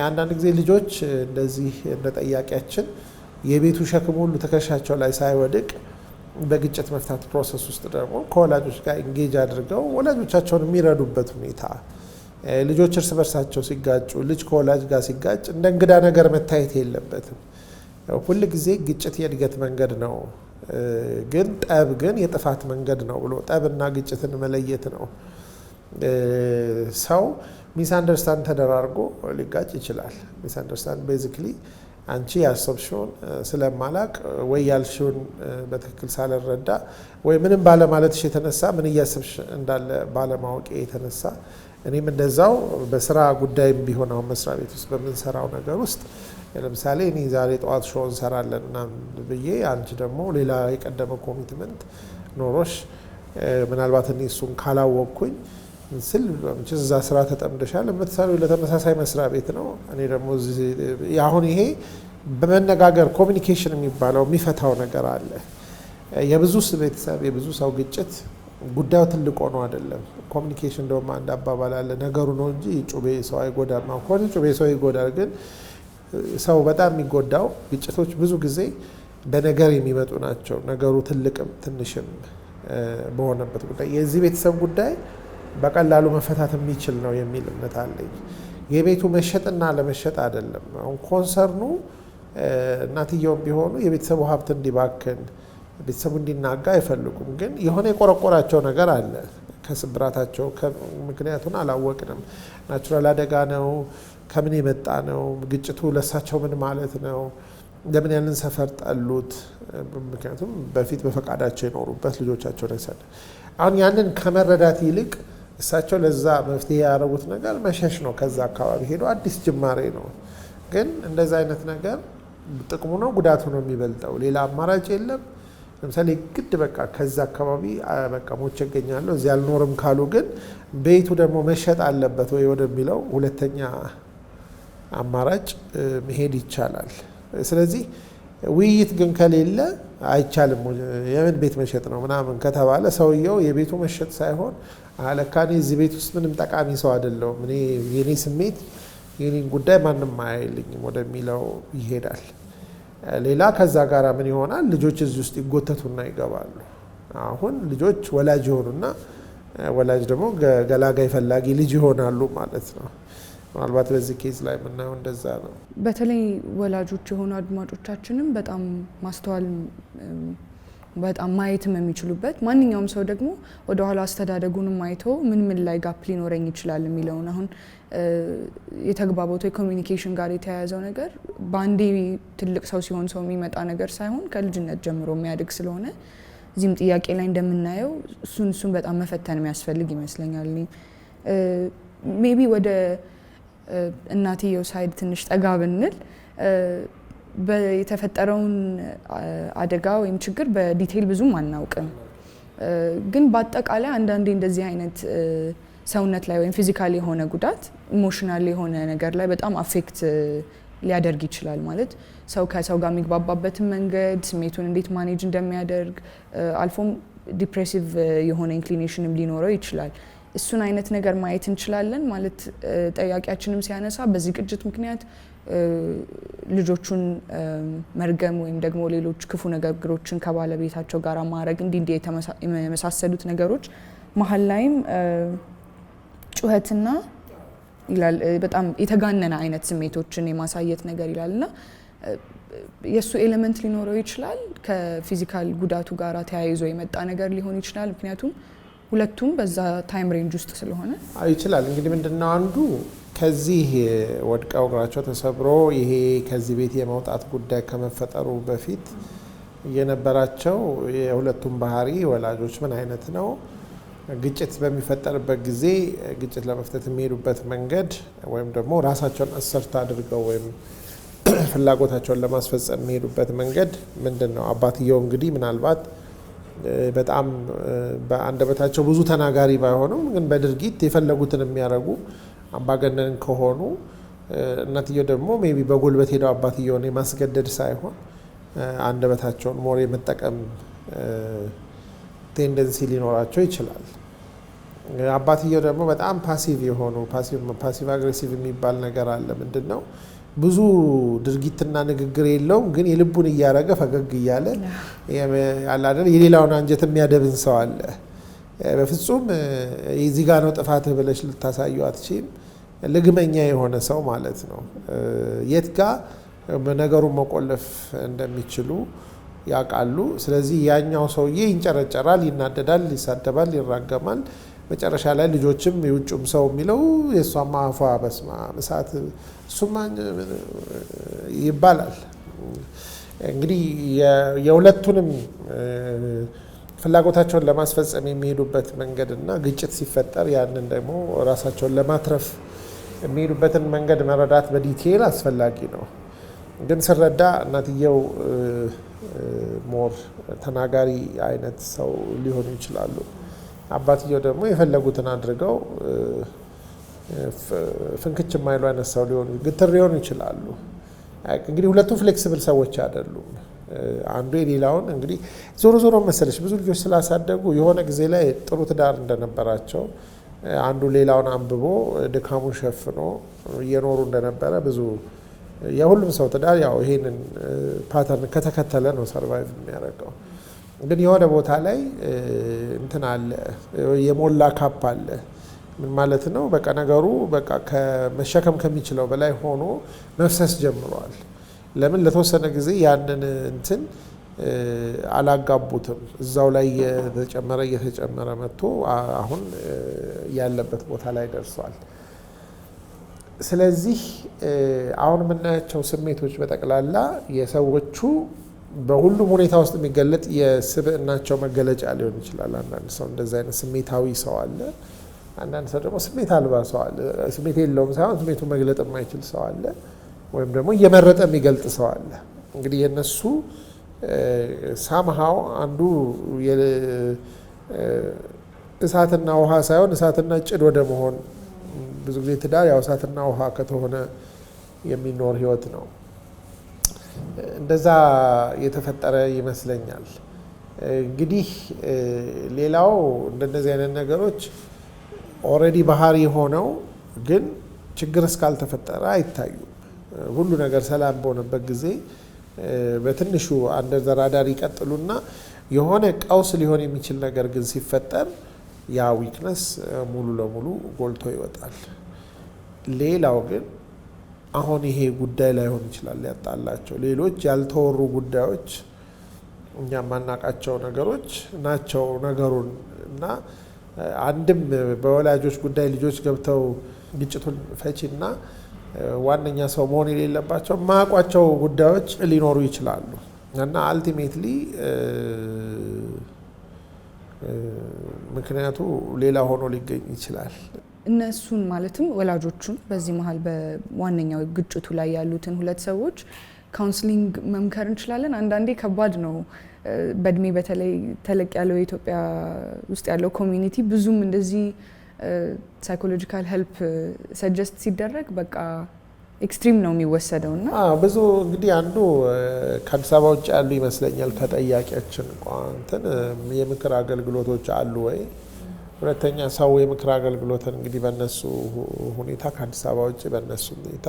አንዳንድ ጊዜ ልጆች እንደዚህ እንደ ጠያቂያችን የቤቱ ሸክም ሁሉ ትከሻቸው ላይ ሳይወድቅ በግጭት መፍታት process ውስጥ ደግሞ ከወላጆች ጋር engage አድርገው ወላጆቻቸውን የሚረዱበት ሁኔታ፣ ልጆች እርስ በርሳቸው ሲጋጩ፣ ልጅ ከወላጅ ጋር ሲጋጭ እንደ እንግዳ ነገር መታየት የለበትም። ሁል ጊዜ ግጭት የእድገት መንገድ ነው፣ ግን ጠብ ግን የጥፋት መንገድ ነው ብሎ ጠብና ግጭትን መለየት ነው። ሰው misunderstand ተደራርጎ ሊጋጭ ይችላል። Misunderstand basically አንቺ ያሰብሽውን ስለማላቅ ወይ ያልሽውን በትክክል ሳልረዳ ወይ ምንም ባለማለትሽ የተነሳ፣ ምን እያሰብሽ እንዳለ ባለማወቄ የተነሳ፣ እኔም እንደዛው በስራ ጉዳይም ቢሆን አሁን መስሪያ ቤት ውስጥ በምንሰራው ነገር ውስጥ ለምሳሌ እኔ ዛሬ ጠዋት show እንሰራለን ምናምን ብዬ አንቺ ደግሞ ሌላ የቀደመ commitment ኖሮሽ ምናልባት እኔ እሱን ካላወቅኩኝ ስል እዛ ስራ ተጠምደሻል፣ የምትሰሪው ለተመሳሳይ መስሪያ ቤት ነው። እኔ ደግሞ አሁን ይሄ በመነጋገር communication የሚባለው የሚፈታው ነገር አለ። የብዙ ቤተሰብ የብዙ ሰው ግጭት ጉዳዩ ትልቅ ሆኖ አይደለም። Communication እንደውም አንድ አባባል አለ፣ ነገሩ ነው እንጂ ጩቤ ሰው አይጎዳም። ከሆነ ጩቤ ሰው ይጎዳል፣ ግን ሰው በጣም የሚጎዳው ግጭቶች ብዙ ጊዜ በነገር የሚመጡ ናቸው። ነገሩ ትልቅም ትንሽም በሆነበት ጉዳይ የዚህ ቤተሰብ ጉዳይ በቀላሉ መፈታት የሚችል ነው የሚል እምነት አለኝ። የቤቱ መሸጥና ለመሸጥ አይደለም። አሁን concern ኑ እናትየውም ቢሆኑ የቤተሰቡ ሀብት እንዲባክን፣ ቤተሰቡ እንዲናጋ አይፈልጉም። ግን የሆነ የቆረቆራቸው ነገር አለ ከስብራታቸው፣ ምክንያቱን አላወቅንም። Natural አደጋ ነው? ከምን የመጣ ነው? ግጭቱ ለሳቸው ምን ማለት ነው? ለምን ያንን ሰፈር ጠሉት? ምክንያቱም በፊት በፈቃዳቸው የኖሩበት ልጆቻቸውን ያሳደ አሁን ያንን ከመረዳት ይልቅ እሳቸው ለዛ መፍትሄ ያደረጉት ነገር መሸሽ ነው። ከዛ አካባቢ ሄዶ አዲስ ጅማሬ ነው። ግን እንደዛ አይነት ነገር ጥቅሙ ነው ጉዳቱ ነው የሚበልጠው? ሌላ አማራጭ የለም። ለምሳሌ ግድ በቃ ከዛ አካባቢ በቃ ሞቼ እገኛለሁ፣ እዚህ አልኖርም ካሉ ግን ቤቱ ደግሞ መሸጥ አለበት ወይ ወደሚለው ሁለተኛ አማራጭ መሄድ ይቻላል። ስለዚህ ውይይት ግን ከሌለ አይቻልም። የምን ቤት መሸጥ ነው ምናምን ከተባለ ሰውየው የቤቱ መሸጥ ሳይሆን ለካ እኔ እዚህ ቤት ውስጥ ምንም ጠቃሚ ሰው አይደለሁም፣ እኔ የኔ ስሜት የኔን ጉዳይ ማንም አያይልኝም ወደሚለው ይሄዳል። ሌላ ከዛ ጋር ምን ይሆናል? ልጆች እዚህ ውስጥ ይጎተቱና ይገባሉ። አሁን ልጆች ወላጅ ይሆኑና ወላጅ ደግሞ ገላጋይ ፈላጊ ልጅ ይሆናሉ ማለት ነው። ምናልባት በዚህ case ላይ የምናየው እንደዛ ነው። በተለይ ወላጆች የሆኑ አድማጮቻችንም በጣም ማስተዋል፣ በጣም ማየትም የሚችሉበት፣ ማንኛውም ሰው ደግሞ ወደኋላ አስተዳደጉንም አይቶ ምን ምን ላይ gap ሊኖረኝ ይችላል የሚለውን፣ አሁን የተግባቦት የ communication ጋር የተያያዘው ነገር በአንዴ ትልቅ ሰው ሲሆን ሰው የሚመጣ ነገር ሳይሆን ከልጅነት ጀምሮ የሚያድግ ስለሆነ እዚህም ጥያቄ ላይ እንደምናየው እሱን በጣም መፈተን የሚያስፈልግ ይመስለኛል። Maybe ወደ እናትየው side ትንሽ ጠጋ ብንል የተፈጠረውን አደጋ ወይም ችግር በ detail ብዙም አናውቅም። ግን በአጠቃላይ አንዳንዴ እንደዚህ አይነት ሰውነት ላይ ወይም physical የሆነ ጉዳት emotional የሆነ ነገር ላይ በጣም affect ሊያደርግ ይችላል። ማለት ሰው ከሰው ጋር የሚግባባበትን መንገድ፣ ስሜቱን እንዴት manage እንደሚያደርግ፣ አልፎም depressive የሆነ inclination ም ሊኖረው ይችላል። እሱን አይነት ነገር ማየት እንችላለን። ማለት ጠያቂያችንም ሲያነሳ በዚህ ግጭት ምክንያት ልጆቹን መርገም ወይም ደግሞ ሌሎች ክፉ ንግግሮችን ከባለቤታቸው ጋር ማድረግ፣ እንዲህ እንዲህ የመሳሰሉት ነገሮች፣ መሀል ላይም ጩኸትና ይላል፣ በጣም የተጋነነ አይነት ስሜቶችን የማሳየት ነገር ይላል እና የእሱ element ሊኖረው ይችላል። ከ physical ጉዳቱ ጋር ተያይዞ የመጣ ነገር ሊሆን ይችላል። ምክንያቱም ሁለቱም በዛ time range ውስጥ ስለሆነ። ይችላል። እንግዲህ ምንድነው፣ አንዱ ከዚህ ወድቀው እግራቸው ተሰብሮ ይሄ ከዚህ ቤት የመውጣት ጉዳይ ከመፈጠሩ በፊት የነበራቸው የሁለቱም ባህሪ ወላጆች ምን አይነት ነው? ግጭት በሚፈጠርበት ጊዜ ግጭት ለመፍታት የሚሄዱበት መንገድ ወይም ደግሞ ራሳቸውን assert አድርገው ወይም ፍላጎታቸውን ለማስፈጸም የሚሄዱበት መንገድ ምንድን ነው? አባትየው እንግዲህ ምናልባት በጣም በአንደበታቸው ብዙ ተናጋሪ ባይሆኑም ግን በድርጊት የፈለጉትን የሚያደርጉ አምባገነን ከሆኑ፣ እናትየው ደግሞ maybe በጉልበት ሄደው አባትየውን የማስገደድ ሳይሆን አንደበታቸውን more የመጠቀም tendency ሊኖራቸው ይችላል። አባትየው ደግሞ በጣም passive የሆኑ፣ passive aggressive የሚባል ነገር አለ። ምንድን ነው? ብዙ ድርጊትና ንግግር የለውም፣ ግን የልቡን እያረገ ፈገግ እያለ ያለ አይደል፣ የሌላውን አንጀት የሚያደብን ሰው አለ። በፍጹም እዚህ ጋ ነው ጥፋትህ ብለሽ ልታሳዩ አትችይም። ልግመኛ የሆነ ሰው ማለት ነው። የት ጋ ነገሩን መቆለፍ እንደሚችሉ ያውቃሉ። ስለዚህ ያኛው ሰውዬ ይንጨረጨራል፣ ይናደዳል፣ ይሳደባል፣ ይራገማል። መጨረሻ ላይ ልጆችም የውጩም ሰው የሚለው የእሷማ አፏ በስመ አብ እሳት እሱማ ይባላል። እንግዲህ የሁለቱንም ፍላጎታቸውን ለማስፈጸም የሚሄዱበት መንገድ እና ግጭት ሲፈጠር ያንን ደግሞ ራሳቸውን ለማትረፍ የሚሄዱበትን መንገድ መረዳት በ detail አስፈላጊ ነው። ግን ስረዳ እናትየው more ተናጋሪ አይነት ሰው ሊሆኑ ይችላሉ። አባትየው ደግሞ የፈለጉትን አድርገው ፍንክች የማይሉ አይነት ሰው ሊሆኑ፣ ግትር ሊሆኑ ይችላሉ። እንግዲህ ሁለቱም flexible ሰዎች አይደሉም። አንዱ የሌላውን እንግዲህ ዞሮ ዞሮ መሰለች ብዙ ልጆች ስላሳደጉ የሆነ ጊዜ ላይ ጥሩ ትዳር እንደነበራቸው፣ አንዱ ሌላውን አንብቦ ድካሙን ሸፍኖ እየኖሩ እንደነበረ፣ ብዙ የሁሉም ሰው ትዳር ያው ይሄንን pattern ከተከተለ ነው survive የሚያደርገው። ግን የሆነ ቦታ ላይ እንትን አለ፣ የሞላ cup አለ። ምን ማለት ነው? በቃ ነገሩ በቃ ከመሸከም ከሚችለው በላይ ሆኖ መፍሰስ ጀምሯል። ለምን ለተወሰነ ጊዜ ያንን እንትን አላጋቡትም። እዛው ላይ እየተጨመረ እየተጨመረ መጥቶ አሁን ያለበት ቦታ ላይ ደርሷል። ስለዚህ አሁን የምናያቸው ስሜቶች በጠቅላላ የሰዎቹ በሁሉም ሁኔታ ውስጥ የሚገለጥ የስብዕናቸው መገለጫ ሊሆን ይችላል። አንዳንድ ሰው እንደዚ አይነት ስሜታዊ ሰው አለ። አንዳንድ ሰው ደግሞ ስሜት አልባ ሰው አለ። ስሜት የለውም ሳይሆን ስሜቱን መግለጥ የማይችል ሰው አለ። ወይም ደግሞ እየመረጠ የሚገልጥ ሰው አለ። እንግዲህ የነሱ somehow አንዱ እሳትና ውሃ ሳይሆን እሳትና ጭድ ወደ መሆን፣ ብዙ ጊዜ ትዳር ያው እሳትና ውሃ ከተሆነ የሚኖር ህይወት ነው። እንደዛ የተፈጠረ ይመስለኛል። እንግዲህ ሌላው እንደነዚህ አይነት ነገሮች already ባህሪ ሆነው ግን ችግር እስካልተፈጠረ አይታዩም። ሁሉ ነገር ሰላም በሆነበት ጊዜ በትንሹ under the radar ይቀጥሉና የሆነ ቀውስ ሊሆን የሚችል ነገር ግን ሲፈጠር ያ weakness ሙሉ ለሙሉ ጎልቶ ይወጣል። ሌላው ግን አሁን ይሄ ጉዳይ ላይሆን ይችላል ያጣላቸው፣ ሌሎች ያልተወሩ ጉዳዮች፣ እኛ የማናውቃቸው ነገሮች ናቸው ነገሩን። እና አንድም በወላጆች ጉዳይ ልጆች ገብተው ግጭቱን ፈቺና ዋነኛ ሰው መሆን የሌለባቸው የማያውቋቸው ጉዳዮች ሊኖሩ ይችላሉ እና ultimately ምክንያቱ ሌላ ሆኖ ሊገኝ ይችላል። እነሱን ማለትም ወላጆቹን በዚህ መሀል በዋነኛው ግጭቱ ላይ ያሉትን ሁለት ሰዎች counseling መምከር እንችላለን። አንዳንዴ ከባድ ነው። በእድሜ በተለይ ተለቅ ያለው የኢትዮጵያ ውስጥ ያለው community ብዙም እንደዚህ psychological help suggest ሲደረግ በቃ extreme ነው የሚወሰደው እና ብዙ እንግዲህ አንዱ ከአዲስ አበባ ውጭ ያሉ ይመስለኛል ከጠያቂያችን እንትን የምክር አገልግሎቶች አሉ ወይ? ሁለተኛ ሰው የምክር አገልግሎትን እንግዲህ በእነሱ ሁኔታ፣ ከአዲስ አበባ ውጭ በእነሱ ሁኔታ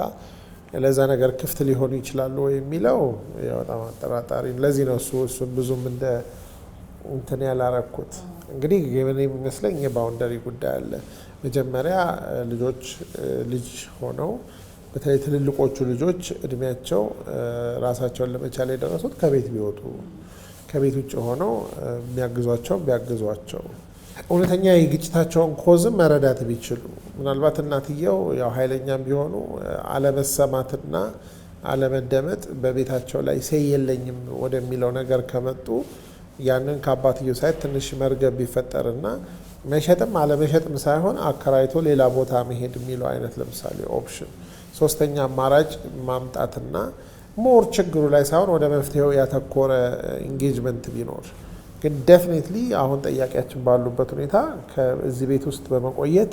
ለዛ ነገር ክፍት ሊሆኑ ይችላሉ ወይ የሚለው በጣም አጠራጣሪ። ለዚህ ነው እሱን ብዙም እንደ እንትን ያላረኩት። እንግዲህ እኔ የሚመስለኝ የ boundary ጉዳይ አለ። መጀመሪያ ልጆች ልጅ ሆነው፣ በተለይ ትልልቆቹ ልጆች እድሜያቸው ራሳቸውን ለመቻል የደረሱት ከቤት ቢወጡ፣ ከቤት ውጭ ሆነው የሚያግዟቸው ቢያግዟቸው፣ እውነተኛ የግጭታቸውን cause ም መረዳት ቢችሉ፣ ምናልባት እናትየው ያው ኃይለኛም ቢሆኑ አለመሰማትና አለመደመጥ በቤታቸው ላይ say የለኝም ወደሚለው ነገር ከመጡ ያንን ከአባትየው side ትንሽ መርገብ ቢፈጠርና መሸጥም አለመሸጥም ሳይሆን አከራይቶ ሌላ ቦታ መሄድ የሚለው አይነት ለምሳሌ option፣ ሶስተኛ አማራጭ ማምጣትና more ችግሩ ላይ ሳይሆን ወደ መፍትሄው ያተኮረ engagement ቢኖር ግን definitely አሁን ጠያቂያችን ባሉበት ሁኔታ ከዚህ ቤት ውስጥ በመቆየት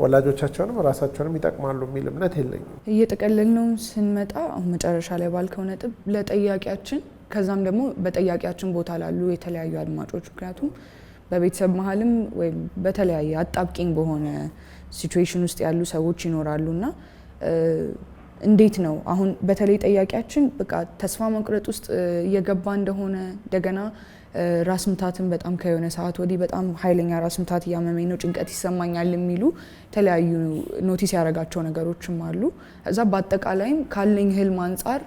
ወላጆቻቸውንም ራሳቸውንም ይጠቅማሉ የሚል እምነት የለኝም። እየጠቀለልነው ስንመጣ አሁን መጨረሻ ላይ ባልከው ነጥብ ለጠያቂያችን፣ ከዛም ደግሞ በጠያቂያችን ቦታ ላሉ የተለያዩ አድማጮች፣ ምክንያቱም በቤተሰብ መሀልም ወይም በተለያየ አጣብቂኝ በሆነ situation ውስጥ ያሉ ሰዎች ይኖራሉ እና እንዴት ነው አሁን በተለይ ጠያቂያችን በቃ ተስፋ መቁረጥ ውስጥ እየገባ እንደሆነ፣ እንደገና ራስ ምታትን በጣም ከየሆነ ሰዓት ወዲህ በጣም ኃይለኛ ራስ ምታት እያመመኝ ነው፣ ጭንቀት ይሰማኛል የሚሉ የተለያዩ notice ያደረጋቸው ነገሮችም አሉ። እዛ በአጠቃላይም ካለኝ ህልም አንጻር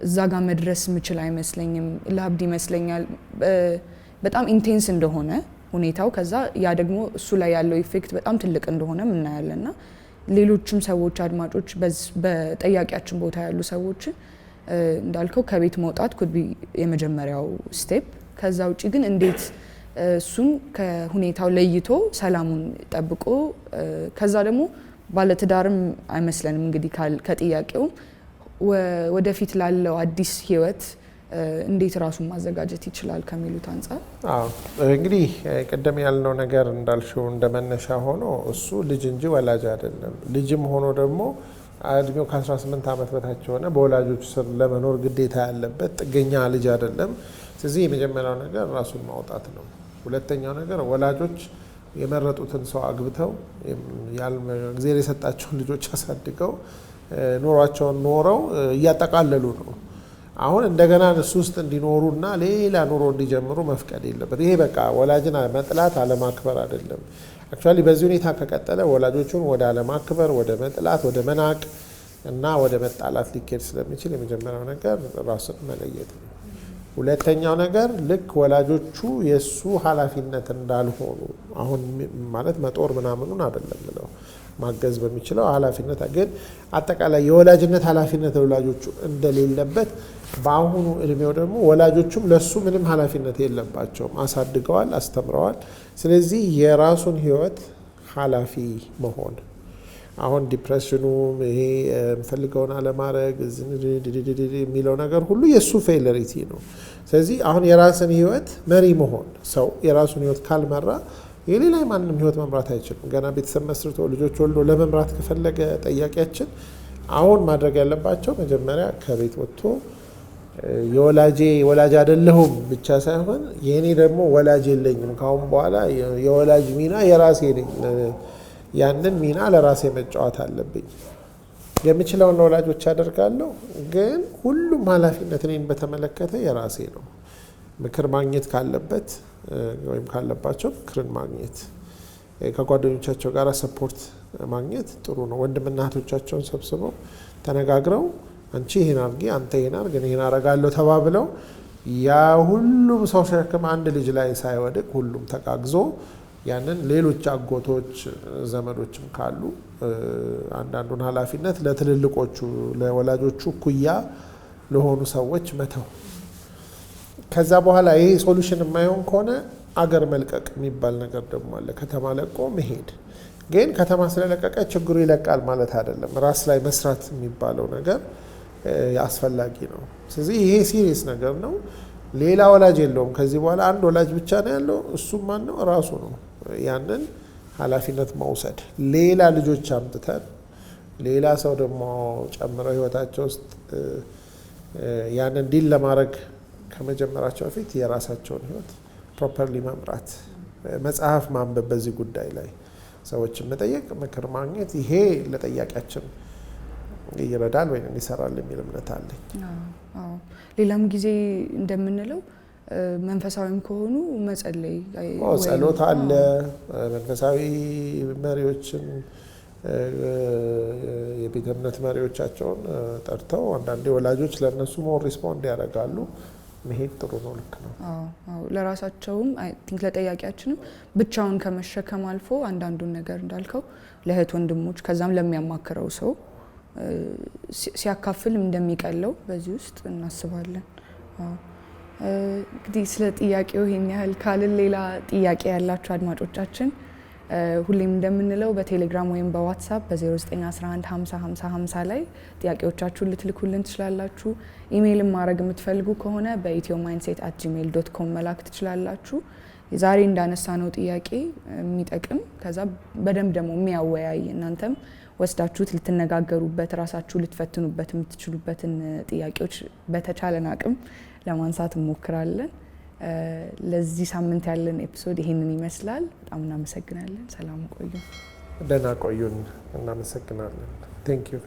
እዛ ጋር መድረስ ምችል አይመስለኝም፣ ላብድ ይመስለኛል፣ በጣም intense እንደሆነ ሁኔታው፣ ከዛ ያ ደግሞ እሱ ላይ ያለው effect በጣም ትልቅ እንደሆነ እናያለን። እና ሌሎችም ሰዎች፣ አድማጮች፣ በጠያቂያችን ቦታ ያሉ ሰዎችን እንዳልከው ከቤት መውጣት could be የመጀመሪያው step። ከዛ ውጭ ግን እንዴት እሱን ከሁኔታው ለይቶ ሰላሙን ጠብቆ፣ ከዛ ደግሞ ባለትዳርም አይመስለንም እንግዲህ ከጥያቄውም፣ ወደፊት ላለው አዲስ ህይወት እንዴት ራሱን ማዘጋጀት ይችላል ከሚሉት አንጻር? አዎ፣ እንግዲህ ቅድም ያልነው ነገር እንዳልሽው እንደ መነሻ ሆኖ እሱ ልጅ እንጂ ወላጅ አይደለም። ልጅም ሆኖ ደግሞ እድሜው ከ18 ዓመት በታች የሆነ በወላጆች ስር ለመኖር ግዴታ ያለበት ጥገኛ ልጅ አይደለም። ስለዚህ የመጀመሪያው ነገር ራሱን ማውጣት ነው። ሁለተኛው ነገር ወላጆች የመረጡትን ሰው አግብተው፣ እግዚአብሔር የሰጣቸውን ልጆች አሳድገው፣ ኑሯቸውን ኖረው እያጠቃለሉ ነው። አሁን እንደገና እሱ ውስጥ እንዲኖሩና ሌላ ኑሮ እንዲጀምሩ መፍቀድ የለበት። ይሄ በቃ ወላጅን መጥላት አለማክበር አይደለም። Actually በዚህ ሁኔታ ከቀጠለ ወላጆቹን ወደ አለማክበር፣ ወደ መጥላት፣ ወደ መናቅ እና ወደ መጣላት ሊኬድ ስለሚችል የመጀመሪያው ነገር ራስን መለየት ነው። ሁለተኛው ነገር ልክ ወላጆቹ የእሱ ኃላፊነት እንዳልሆኑ፣ አሁን ማለት መጦር ምናምኑን አይደለም ብለው ማገዝ በሚችለው ኃላፊነት፣ ግን አጠቃላይ የወላጅነት ኃላፊነት ወላጆቹ እንደሌለበት፣ በአሁኑ እድሜው ደግሞ ወላጆቹም ለሱ ምንም ኃላፊነት የለባቸውም። አሳድገዋል፣ አስተምረዋል። ስለዚህ የራሱን ህይወት ኃላፊ መሆን፣ አሁን depression ኑ ይሄ የምፈልገውን አለማድረግ የሚለው ነገር ሁሉ የእሱ failure ነው። ስለዚህ አሁን የራስን ህይወት መሪ መሆን፣ ሰው የራሱን ህይወት ካልመራ የሌላ የማንም ህይወት መምራት አይችልም። ገና ቤተሰብ መስርቶ ልጆች ወልዶ ለመምራት ከፈለገ ጠያቂያችን አሁን ማድረግ ያለባቸው መጀመሪያ ከቤት ወጥቶ የወላጄ ወላጅ አይደለሁም ብቻ ሳይሆን የእኔ ደግሞ ወላጅ የለኝም፣ ካሁን በኋላ የወላጅ ሚና የራሴ ነኝ፣ ያንን ሚና ለራሴ መጫወት አለብኝ። የምችለውን ለወላጆች አደርጋለሁ፣ ግን ሁሉም ኃላፊነት እኔን በተመለከተ የራሴ ነው። ምክር ማግኘት ካለበት ወይም ካለባቸው ምክርን ማግኘት፣ ከጓደኞቻቸው ጋር support ማግኘት ጥሩ ነው። ወንድምና እህቶቻቸውን ሰብስበው ተነጋግረው አንቺ ይሄን አድርጊ፣ አንተ ይሄን አድርግ፣ እኔ ይሄን አደርጋለሁ ተባብለው ያ ሁሉም ሰው ሸክም አንድ ልጅ ላይ ሳይወድቅ ሁሉም ተጋግዞ ያንን ሌሎች አጎቶች ዘመዶችም ካሉ አንዳንዱን ኃላፊነት ለትልልቆቹ ለወላጆቹ እኩያ ለሆኑ ሰዎች መተው። ከዛ በኋላ ይሄ solution የማይሆን ከሆነ አገር መልቀቅ የሚባል ነገር ደግሞ አለ። ከተማ ለቆ መሄድ። ግን ከተማ ስለለቀቀ ችግሩ ይለቃል ማለት አይደለም። ራስ ላይ መስራት የሚባለው ነገር አስፈላጊ ነው። ስለዚህ ይሄ serious ነገር ነው። ሌላ ወላጅ የለውም። ከዚህ በኋላ አንድ ወላጅ ብቻ ነው ያለው። እሱም ማን ነው? ራሱ ነው። ያንን ኃላፊነት መውሰድ፣ ሌላ ልጆች አምጥተን ሌላ ሰው ደግሞ ጨምረው ህይወታቸው ውስጥ ያንን deal ለማድረግ ከመጀመራቸው በፊት የራሳቸውን ህይወት properly መምራት፣ መጽሐፍ ማንበብ፣ በዚህ ጉዳይ ላይ ሰዎችን መጠየቅ፣ ምክር ማግኘት፣ ይሄ ለጠያቂያችን ይረዳል ወይም ይሰራል የሚል እምነት አለኝ። አዎ፣ ሌላም ጊዜ እንደምንለው መንፈሳዊም ከሆኑ መጸለይ፣ ጸሎት አለ። መንፈሳዊ መሪዎችን፣ የቤተ እምነት መሪዎቻቸውን ጠርተው፣ አንዳንዴ ወላጆች ለእነሱ more respond ያደርጋሉ። መሄድ ጥሩ ነው። ልክ ነው። ለራሳቸውም I think ለጠያቂያችንም ብቻውን ከመሸከም አልፎ አንዳንዱን ነገር እንዳልከው ለእህት ወንድሞች ከዛም ለሚያማክረው ሰው ሲያካፍል እንደሚቀለው በዚህ ውስጥ እናስባለን። እንግዲህ ስለ ጥያቄው ይሄን ያህል ካልን ሌላ ጥያቄ ያላችሁ አድማጮቻችን ሁሌም እንደምንለው በቴሌግራም ወይም በዋትሳፕ በ0911 50 50 50 ላይ ጥያቄዎቻችሁን ልትልኩልን ትችላላችሁ። ኢሜይልን ማድረግ የምትፈልጉ ከሆነ በ ethiomindset@gmail.com መላክ ትችላላችሁ። ዛሬ እንዳነሳነው ጥያቄ የሚጠቅም፣ ከዛ በደንብ ደግሞ የሚያወያይ፣ እናንተም ወስዳችሁት ልትነጋገሩበት፣ ራሳችሁ ልትፈትኑበት የምትችሉበትን ጥያቄዎች በተቻለን አቅም ለማንሳት እንሞክራለን። ለዚህ ሳምንት ያለን episode ይሄንን ይመስላል። በጣም እናመሰግናለን። ሰላም ቆዩ። ደህና ቆዩን። እናመሰግናለን። Thank you.